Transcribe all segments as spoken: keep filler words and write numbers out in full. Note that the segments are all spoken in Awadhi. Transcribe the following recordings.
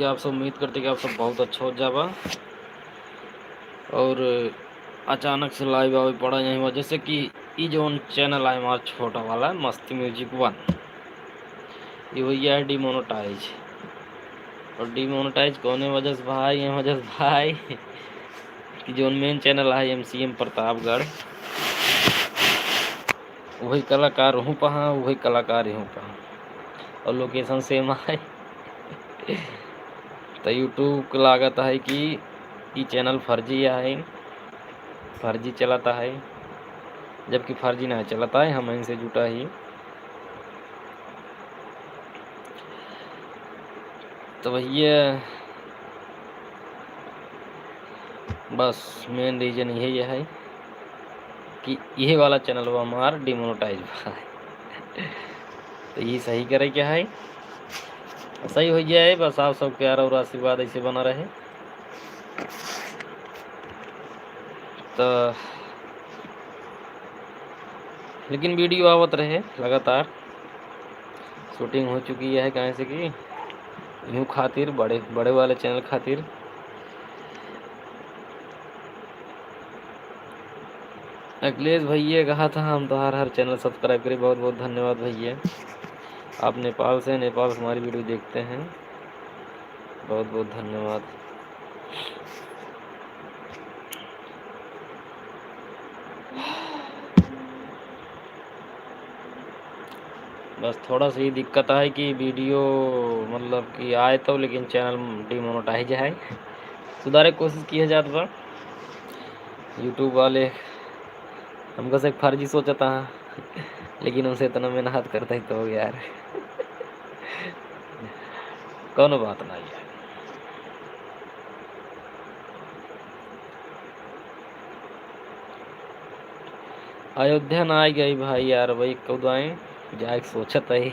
आप सब उम्मीद करते कि आप सब बहुत अच्छा हो जाबा। और अचानक से live आवे पड़ा यही वजह से कि ई जौन channel है हमारा छोटा वाला मस्ती music one, ये हो गया है demonetize। और demonetize कौने वजह से भाई? ये वजह से भाई कि जौन main channel है M C M प्रतापगढ़, वही कलाकार हूँ पहाँ, वही कलाकार हूँ पहाँ, और location same है। तो YouTube के लागत है कि ई channel फर्जी है, फर्जी चलाता है, जबकि फर्जी ना चलाता है, हम इनसे जुटा ही। तो भैया, बस main reason यही है कि यही वाला channel वो हमार demonetize बा। तो ये सही करे क्या है, सही हो जाए, बस आप सब प्यार और आशीर्वाद ऐसे बना रहे। तो लेकिन video आवत रहे लगातार, shooting हो चुकी है, काहे से कि यूं खातिर बड़े, बड़े वाले channel खातिर। अखिलेश भैया कहा था हम तोहार हर channel subscribe करी। बहुत बहुत धन्यवाद भैया, आप नेपाल से, नेपाल से हमारी video देखते हैं, बहुत बहुत धन्यवाद। बस थोड़ा सा ये दिक्कत है कि video मतलब कि आए तो, लेकिन channel demonetize है। सुधारे कोशिश किया जात बा। YouTube वाले हमको से फर्जी सोचता है, लेकिन उनसे इतना मेहनत करता है तो यार। कौनो बात नहीं है। अयोध्या ना आई गई भाई यार, वही कब आए, जाए के सोचत है।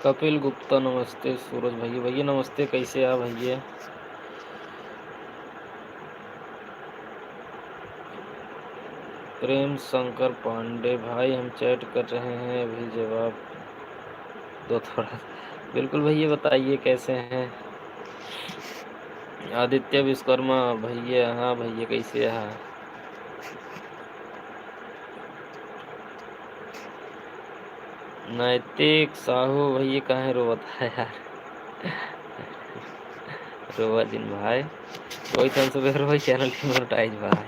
कपिल गुप्ता नमस्ते, सूरज भैया, भैया नमस्ते, कैसे आ भैया? प्रेम शंकर पांडे भाई, हम chat कर रहे हैं, अभी जवाब दो थोड़ा। बिल्कुल भैया, बताइए कैसे हैं? आदित्य विश्वकर्मा भैया, हाँ भैया, कैसे हैं? नैतिक साहू भैया, काहे रोवत है यार? रोवा जिन भाई, रोई थन सुबह रोई, channel demonetize भाई।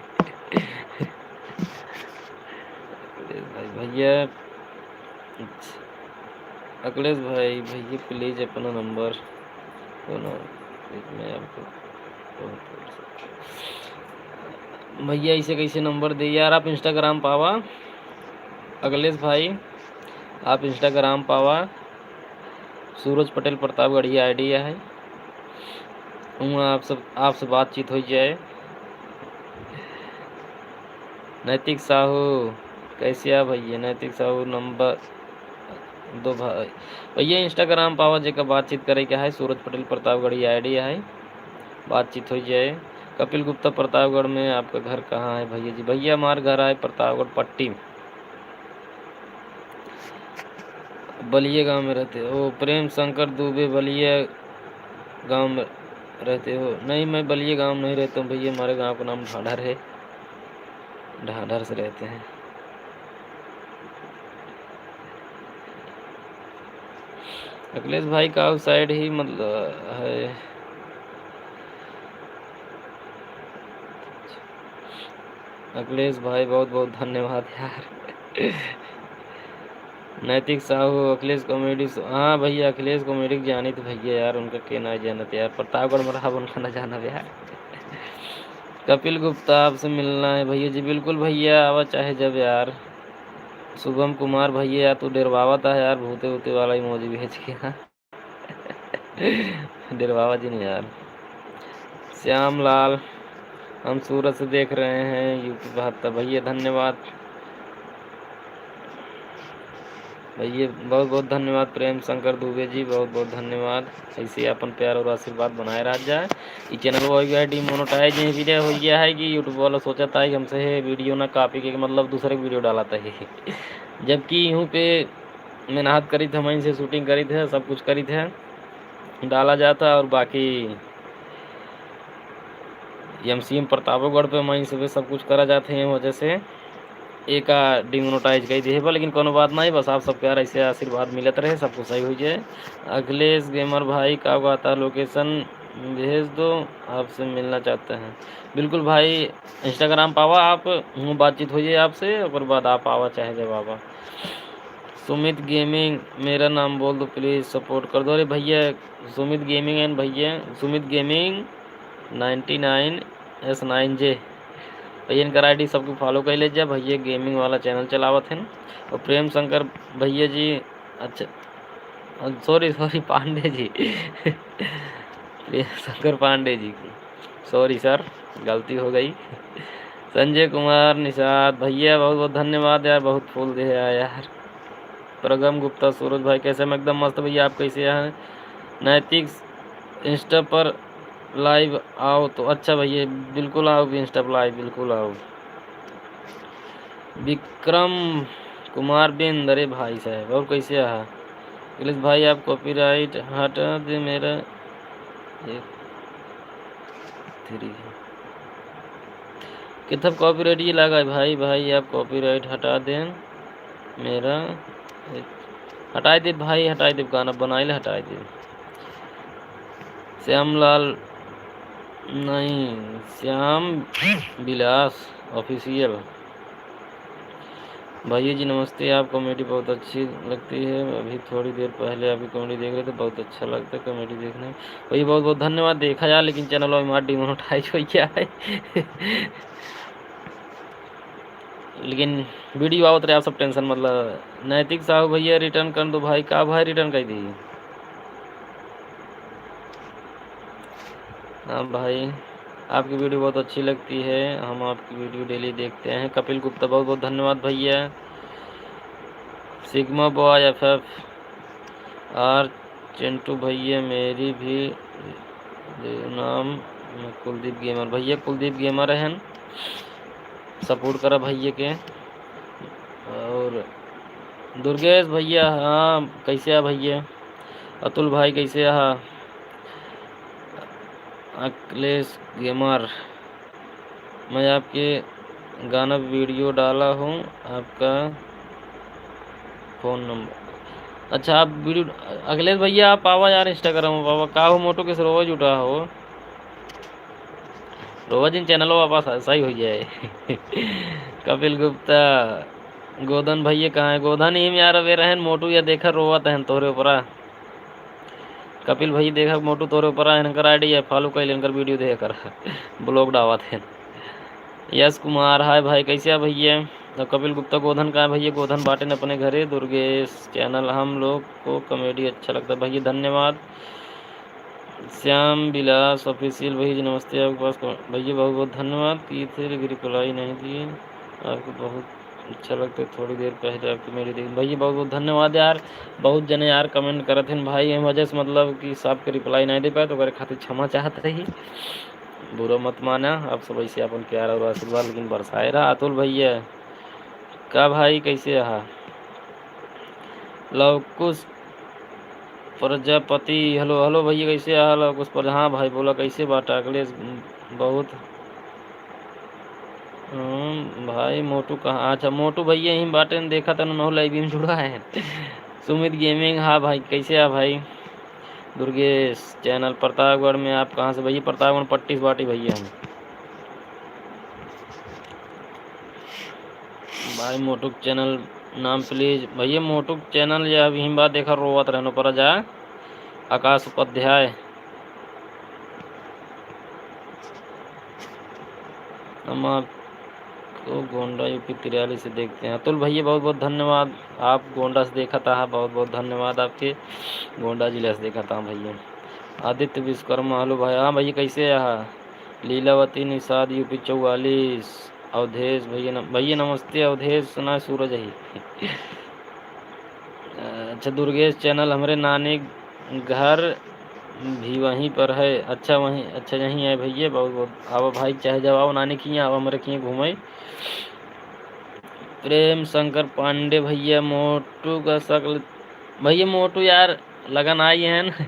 अरे भाई, भैया, अच्छा, अखिलेश भाई, भैया please अपना number दो ना, please, मैं आपको भैया, ऐसे कैसे number दे यार? आप Instagram पावा, अखिलेश भाई, आप Instagram पावा, सूरज पटेल प्रतापगढ़ी ID है, वहाँ आप सब, आपसे बातचीत हो जाए। नैतिक साहू, कैसे आ भैया? नैतिक साहू number दो भाई। भैया Instagram पावा, जेका बातचीत करे के है, सूरज पटेल प्रतापगढ़ी ID है, बातचीत हो जाए। कपिल गुप्ता प्रतापगढ़ में आपका घर कहाँ है भैया जी? भैया हमार घर है प्रतापगढ़ पट्टी में, बलिया गांव में रहते हो। प्रेम शंकर दुबे बलिया गांव में रहते हो? नहीं, मैं बलिया गांव नहीं रहता हूँ भैया, हमारे गांव का नाम ढाढर है, ढाढर से रहते हैं। अखिलेश भाई का साइड ही मतलब है। अखिलेश भाई बहुत बहुत धन्यवाद यार। नैतिक साहू, अखिलेश कॉमेडी शो, हाँ भैया, अखिलेश कॉमेडी के जानी तो भैया यार, उनका के ना जानत यार, प्रतापगढ़ में रहा, उनका ना जाना यार। कपिल गुप्ता, आपसे मिलना है भैया जी। बिल्कुल भैया, आवा चाहे जब यार। शुभम कुमार, भैया यार, तू डेरवावत है यार, भूते वूते वाला इमोजी भेज के, हाँ। डेरवावा जी नहीं यार। श्याम लाल, हम सूरत से देख रहे हैं, यूपी बहत्तर, भैया धन्यवाद। भैया बहुत बहुत धन्यवाद। प्रेम शंकर दुबे जी, बहुत बहुत धन्यवाद। ऐसे ही अपन प्यार और आशीर्वाद बनाए रह जाए। ई चैनल हो गया है डिमोनेटाइज, ये वजह हो गया है कि YouTube वाला सोचता है कि हमसे है वीडियो ना कॉपी के, मतलब दूसरे वीडियो डालता है। जबकि यूँ पे मेहनत करी थे, वहीं से शूटिंग करी थे, सब कुछ करी थे, डाला जाता। और बाकी एमसीएम प्रतापगढ़ पे वहीं से भी सब कुछ करा जाते हैं, वजह से एका डिमोनेटाइज कर दिए बा, लेकिन कोनो बात नहीं, बस आप सबके यार ऐसे आशीर्वाद मिलत रहे, सब कुछ सही हो जाए। अखिलेश गेमर भाई का कहता, लोकेशन भेज दो, आपसे मिलना चाहते हैं। बिल्कुल भाई, इंस्टाग्राम पर आवा आप, हूँ बातचीत हो जाए आपसे, ओकर बाद आप आवा चाहे जब आवा। सुमित गेमिंग, मेरा नाम बोल दो प्लीज, सपोर्ट कर दो। अरे भैया, सुमित गेमिंग एंड भैया, Sumit gaming ninety nine S nine J, भैया इनकर आईडी सबको फॉलो कर ले जा। भैया गेमिंग वाला चैनल चलावत हैं। और प्रेम शंकर भैया जी, अच्छा, सॉरी सॉरी, पांडे जी। प्रेम शंकर पांडे जी की, सॉरी सर, गलती हो गई। संजय कुमार निषाद, भैया बहुत बहुत धन्यवाद यार, बहुत फूल दे है यार। प्रगम गुप्ता, सूरज भाई कैसे? मैं एकदम मस्त भैया, आप कैसे हैं? नैतिक, इंस्टा पर लाइव आओ तो। अच्छा भैया, बिल्कुल आओ भी इंस्टा पर लाइव, बिल्कुल आओ। विक्रम कुमार बिंद, अरे भाई साहब, और कैसे आहा? अखिलेश भाई, आप कॉपीराइट हटा दे मेरा एक थ्री। कितना कॉपीराइट ये लगा है भाई? भाई, आप कॉपीराइट हटा दें मेरा एक, हटाई दे भाई, हटाई दे, गाना बनाइल हटाई दे। श्यामलाल नहीं, श्याम विलास ऑफिशियल। भैया जी नमस्ते, आप कॉमेडी बहुत अच्छी लगती है। अभी थोड़ी देर पहले आपकी कॉमेडी देख रहे थे, बहुत अच्छा लगता है कॉमेडी देखने में। भैया बहुत बहुत धन्यवाद। देखा यार, लेकिन चैनल हमारा डिमोनेटाइज हो गया है। लेकिन वीडियो आवत रहे, आप सब टेंशन मतलब। नैतिक साहू भैया रिटर्न कर दो भाई। का भाई रिटर्न कर दी? हाँ भाई, आपकी वीडियो बहुत अच्छी लगती है, हम आपकी वीडियो डेली देखते हैं। कपिल गुप्ता बहुत बहुत धन्यवाद भैया। Sigma boy F F R Chintu भैया, मेरी भी नाम कुलदीप गेमर। भैया कुलदीप गेमर हैं, सपोर्ट करा भैया के। और दुर्गेश भैया, हाँ कैसे है भैया? अतुल भाई कैसे है? अखिलेश गेमर, मैं आपके गाना वीडियो डाला हूँ, आपका फ़ोन नंबर। अच्छा, आप वीडियो, अखिलेश भैया आप आवा यार इंस्टाग्राम पर, आवा। का हो मोटू, कैसे रोवा जुटा हो? रोवा जिन चैनल वापस सही हो जाए। कपिल गुप्ता, गोधन भैया कहाँ है? गोधन ही में यार अबे रहन, मोटू या देखा रोवत हैं तोरे ऊपरा। कपिल भाई देखा मोटू तोरे ऊपर है, इनकर आईडी है, फॉलो कर ले, इनकर वीडियो देख कर। ब्लॉग डावत है। यश कुमार, हाय भाई, कैसे है भैया? तो कपिल गुप्ता गोधन कहाँ है भैया? गोधन बाटेन अपने घरे। दुर्गेश चैनल, हम लोग को कॉमेडी अच्छा लगता है भैया, धन्यवाद। श्याम विलास ऑफिशियल भैया जी नमस्ते, आपके पास कौ-, भैया बहुत बहुत धन्यवाद कि थे लेकिन रिप्लाई नहीं दिए, आपको बहुत अच्छा लगता है। थोड़ी देर पहले आपकी मेरी देखी भैया, बहुत बहुत धन्यवाद यार। बहुत जने यार कमेंट करत हैं भाई, एह वजह से मतलब कि सबके रिप्लाई नहीं दे पाए, तो ओकरे खातिर क्षमा चाहत रही, बुरा मत माना। आप सब ऐसे अपन प्यार और आशीर्वाद लेकिन बरसाए रहा। अतुल भैया, का भाई कैसे रहा? लवकुश प्रजापति, हेलो, हेलो भैया, कैसे हाल है? कुछ प्रजा-, हाँ भाई, बोला, कैसे बाटा? अखिलेश, बहुत, हम्म, भाई, मोटू कहाँ? अच्छा, मोटू भैया यहीं बाटे न, देखा था, उन्होंने लाइव में जुड़ा है। सुमित गेमिंग, हाँ भाई, कैसे है भाई? दुर्गेश चैनल प्रतापगढ़ में, आप कहाँ से भैया? प्रतापगढ़ पट्टी से बाटी भैया हम। भाई मोटू चैनल नाम प्लीज भैया, मोटू चैनल या अभी बात देखा रोवत रहनो पर जा। आकाश उपाध्याय, हम आपको गोंडा यूपी तिरालीस से देखते हैं। अतुल भैया बहुत बहुत धन्यवाद, आप गोंडा से देखा था, बहुत बहुत धन्यवाद आपके, गोंडा जिला से देखा था भैया। आदित्य विश्वकर्मा, हेलो भाई, हाँ भैया कैसे है? लीलावती निषाद यूपी चौवालीस, अवधेश भैया न-, भैया नमस्ते अवधेश, सुना सूरज ही। अच्छा, दुर्गेश चैनल, हमरे नानी घर भी वहीं पर है। अच्छा, वहीं, अच्छा, यहीं है भैया, बहुत बहुत। आवा भाई, चाहे जब आओ नानी किहाँ, आवा हमरे किहाँ घूमे। प्रेम शंकर पांडे भैया, मोटू का शक्ल, भैया मोटू यार, लगन आई है ना,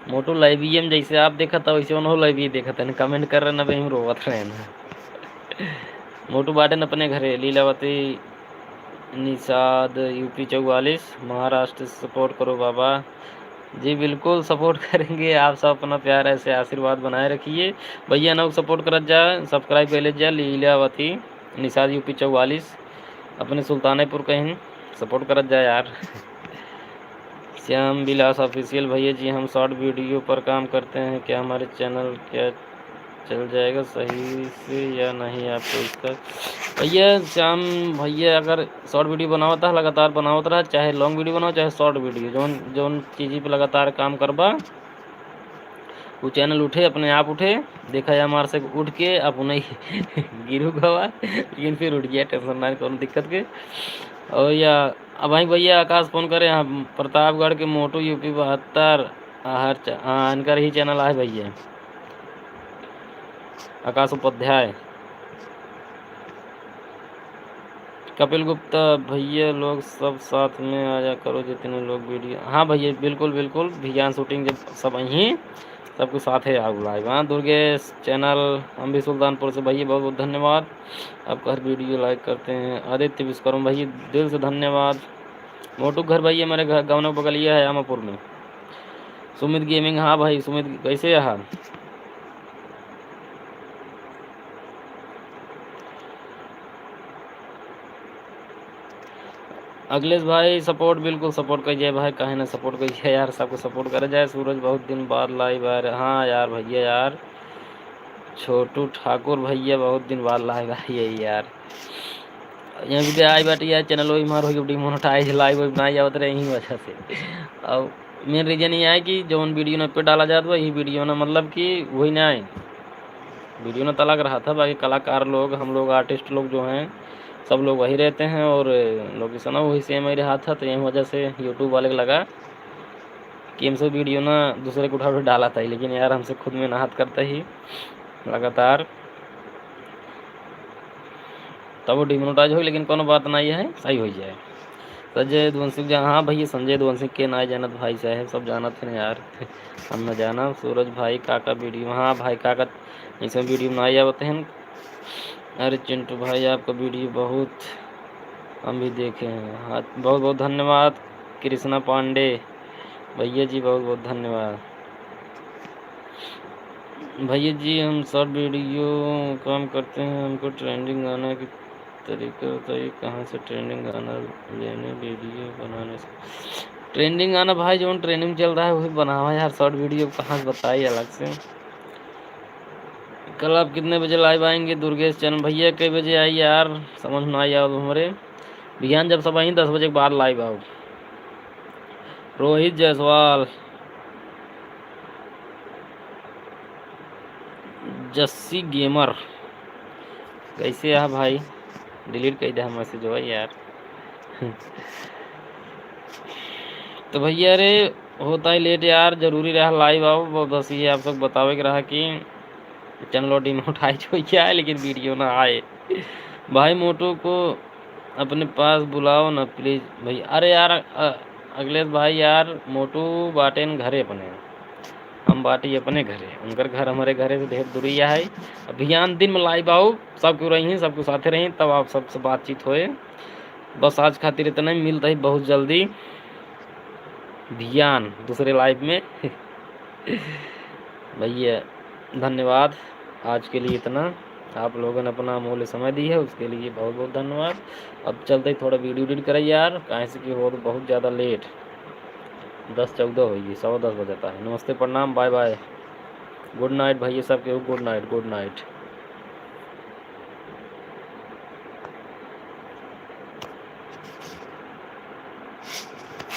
मोटू लाइव में जैसे आप देखा था वैसे उन्हों लाइव देखा था, कमेंट कर रहे ना, भाई हम रोवत रहे ना। मोटू बाटन अपने घरे, लीलावती निषाद, यूपी चौवालीस, महाराष्ट्र से सपोर्ट करो बाबा। जी बिल्कुल सपोर्ट करेंगे, आप सब अपना प्यार ऐसे आशीर्वाद बनाए रखिए। भैया नौ सपोर्ट करत जा, सब्सक्राइब कर ले जा, लीलावती निषाद यूपी चौवालीस, अपने सुल्तानपुर कहीं सपोर्ट करत जा यार। श्याम विलास ऑफिशियल, भैया जी हम शॉर्ट वीडियो पर काम करते हैं, क्या हमारे चैनल क्या चल जाएगा सही से या नहीं आपको इसका? भैया श्याम भैया अगर शॉर्ट वीडियो बनावत है, लगातार बनावत रहा, चाहे लॉन्ग वीडियो बनाओ चाहे शॉर्ट वीडियो, जौन जौन चीज़ पे लगातार काम करबा, वो चैनल उठे, अपने आप उठे। देखा या हमारे से उठ के अपने ही गिरू गवा, लेकिन फिर उठ गया, टेंशन ना, कोनो दिक्कत के। और या अब भाई भैया आकाश फोन करे, हम प्रतापगढ़ के मोटू यूपी बहत्तर, हर च-, हाँ, इनकर ही चैनल आहे भैया, आकाश उपाध्याय। कपिल गुप्ता, भैया लोग सब साथ में आया करो, जितने लोग वीडियो। हाँ भैया, बिल्कुल, बिल्कुल, भियान शूटिंग जब सब यहीं, सब कुछ साथ है, आओ लाइव। हाँ, दुर्गेश चैनल, हम भी सुल्तानपुर से भैया, बहुत बहुत धन्यवाद, आपका हर वीडियो लाइक करते हैं। आदित्य विश्वकर्मा भैया, दिल से धन्यवाद। मोटू घर भैया, मेरे घर, गाँव बगलिया है, आमापुर में। सुमित गेमिंग, हाँ भाई, सुमित, कैसे है हाल? अखिलेश भाई, सपोर्ट, बिल्कुल सपोर्ट कइल जाए भाई, काहे ना सपोर्ट कइल जाए यार, सबको सपोर्ट करे जाए। सूरज, बहुत दिन बाद लाइव आ रहे। हाँ यार, भैया यार, छोटू ठाकुर भैया, बहुत दिन बाद लाइव आए यार। यहाँ भी आई बाटे यार, चैनल वही मार हो डिमोनेटाइज, लाइव वाइव ना आवत रहे यही वजह से। अब मेन रीजन ये है कि जौन वीडियो ना पे डाला जात बा, यही वीडियो ना, मतलब कि वही ना आए, वीडियो ना तलाक रहा था। बाकी कलाकार लोग, हम लोग आर्टिस्ट लोग जो हैं, सब लोग वही रहते हैं और लोकेशन वही सेम ही रहा था, तो यही वजह से यूट्यूब वाले को लगा कि हमसे वीडियो ना दूसरे को उठा उठा डाला था, लेकिन यार हमसे खुद मेहनत करता ही लगातार, तब वो डिमोनेटाइज हो, लेकिन कोनो बात नहीं है, सही हो जाए। संजय यदुवंशी, हाँ भैया, संजय यदुवंशी के ना जानत भाई साहब, सब जानत हैं यार। हम ना जाना। सूरज भाई, काका वीडियो, हाँ भाई, काका ऐसे वीडियो ना आवत हैं। अरे चिंटू भाई, आपका वीडियो बहुत हम भी देखे हैं। हाँ, बहुत बहुत धन्यवाद कृष्णा पांडे भैया जी, बहुत बहुत धन्यवाद। भैया जी, हम शॉर्ट वीडियो काम करते हैं, हमको ट्रेंडिंग गाना की तरीका बताइए, कहाँ से ट्रेंडिंग गाना लेने वीडियो बनाने से। ट्रेंडिंग गाना भाई, जौन ट्रेंडिंग चल रहा है वही बनावा यार, शॉर्ट वीडियो कहाँ से बताइए अलग से। कल आप कितने बजे लाइव आएंगे दुर्गेश चैनल? भैया कई बजे आई यार, समझ ना आई अब हमरे। बिहान जब सब आई दस बजे के बाद लाइव आओ। रोहित जायसवाल, जस्सी गेमर, कैसे है भाई? डिलीट कर दे मैसेज हो यार। तो भैया रे, होता ही लेट यार, जरूरी रहा लाइव आओ, ब-, बस ये आप सब बतावे के रहा कि चैनल डिमोनेटाइज हो गया है, लेकिन वीडियो ना आए। भाई मोटू को अपने पास बुलाओ ना प्लीज भाई। अरे यार, अ, अखिलेश भाई यार, मोटू बाटेन घरे अपने, हम बाटी अपने घरे, उनकर घर हमारे घरे से ढेर दूरी है। अब बिहान दिन में लाइव आओ, सब क्यों रही, सब कुछ साथे रही, तब आप सबसे बातचीत होए। बस आज खातिर इतना ही, मिलता ही बहुत जल्दी। भियान दूसरे लाइव में। भैया, धन्यवाद, आज के लिए इतना। आप लोगन अपना अमूल्य समय दी है, उसके लिए बहुत बहुत धन्यवाद। अब चलते ही थोड़ा वीडियो एडिट करे यार, काहे से कि हो तो बहुत ज़्यादा लेट, दस चौदह होइगी, सवा दस बजता है। नमस्ते, प्रणाम, बाय बाय, गुड नाइट भैया, सबके गुड नाइट, गुड नाइट।